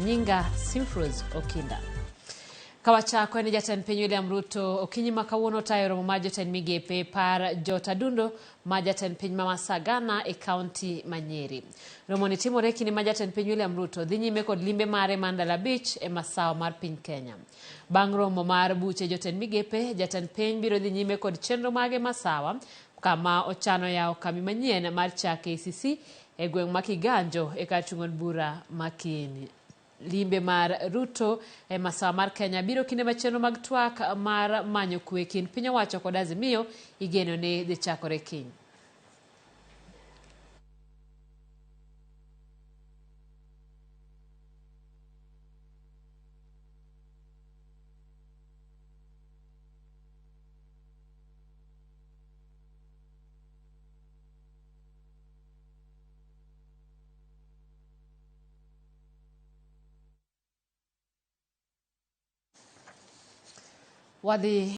Nyinga Simfruz Okinda. Kawachako en jatend piny William Ruto okinyi ma kawuono otayo romo mar jotend migepe par Jotadundo ma jatend piny ma Masagana e kaunti ma Nyeri. Romoni timore kinde ma jatend piny William Ruto dhi nyime kod limbe mare mar ndalo 5 e masawa mar piny Kenya. Bang' romo mar buche jotend migepe, jatend piny biro dhi nyime kod chenro mage masawa kama ochano yawo kambi manyien mar chak KCC e gweng' ma Kiganjo e kar chung' od bura ma Kieni. Limbe mar Ruto e masawa mar Kenya biro kinde ma chenro mag twak mar manyo kwe kind piny owacho kod Azimio igeno ni dhi chakore kiny. Wadhi.